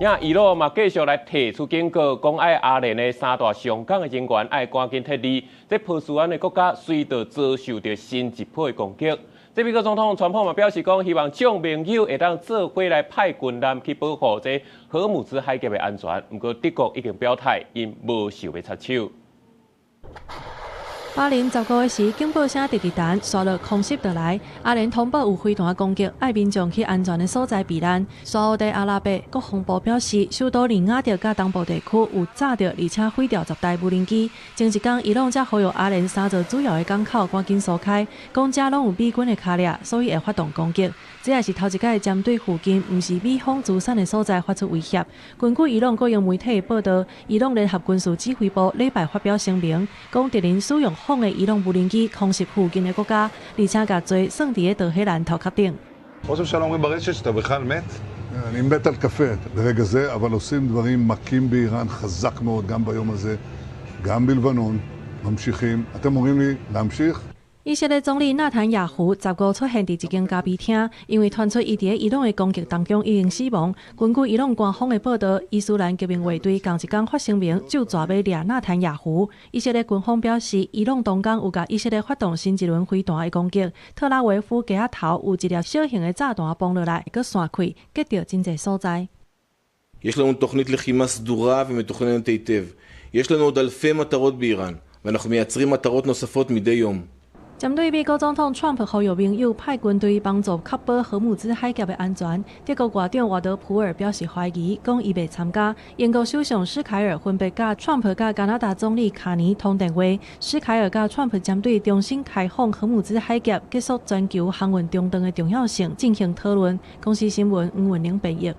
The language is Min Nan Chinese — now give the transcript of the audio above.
也伊朗嘛繼續來提出警告，講愛阿聯的三大上港的人員愛趕緊撤離。這波斯灣的國家隨著遭受著新一波的攻擊。這美國總統川普嘛表示講，希望眾盟友會當做伙來派軍艦去保護這荷姆茲海峽的安全。毋過德國已經表態，𪜶無想欲插手。巴林15日時，警報聲直直彈，紲落空襲落來。阿聯通報有飛彈攻擊，愛民眾去安全的所在避難。沙烏地阿拉伯國防部表示，首都利雅得佮東部地區有炸著，而且毀掉10台無人機。前一工，伊朗才呼籲阿聯三座主要的港口趕緊疏開，講遮攏有美軍的跤跡，所以會發動攻擊。這也是頭一擺針對附近毋是美方資產的所在發出威脅。根據伊朗國營媒體報導，伊朗聯合軍事指揮部禮拜發表聲明，講敵人使用仿的伊朗無人機空襲附近的國家，而且共濟算佇咧德黑蘭頭殼頂。 ראש הממשלה אומרים ברשת שאתה בכלל מת? אני מת על קפה ברגע זה, אבל עושים דברים מכים באיראן חזק מאוד גם ביום הזה, גם בלבנון, ממשיכים. אתם אומרים לי להמשיך? 以色列總理納坦雅胡15出現佇一間咖啡廳，因為傳出伊佇咧伊朗的攻擊當中已經死亡。根據伊朗官方的報導，伊斯蘭革命衛隊仝一工發聲明，就跩欲掠納坦雅胡。以色列軍方表示，伊朗當工有共以色列發動新一輪飛彈的攻擊，特拉維夫街仔頭有一粒小型的炸彈崩落來，閣散開，擊著真濟所在。 יש לנו תוכנית לחימה סדורה ומתוכננת היטב. יש לנו עוד אלפי מטרות באיראן, ואנחנו מייצרים מטרות נוספות מדי יום. 針對美國總統川普呼籲盟友派軍隊幫助確保荷姆茲海峽的安全，德國外長瓦德普爾表示懷疑，講伊袂參加。英國首相施凱爾分別佮川普佮加拿大總理卡尼通電話，施凱爾佮川普針對重新開放荷姆茲海峽、結束全球航運中斷的重要性進行討論。公視新聞吳文玲編譯。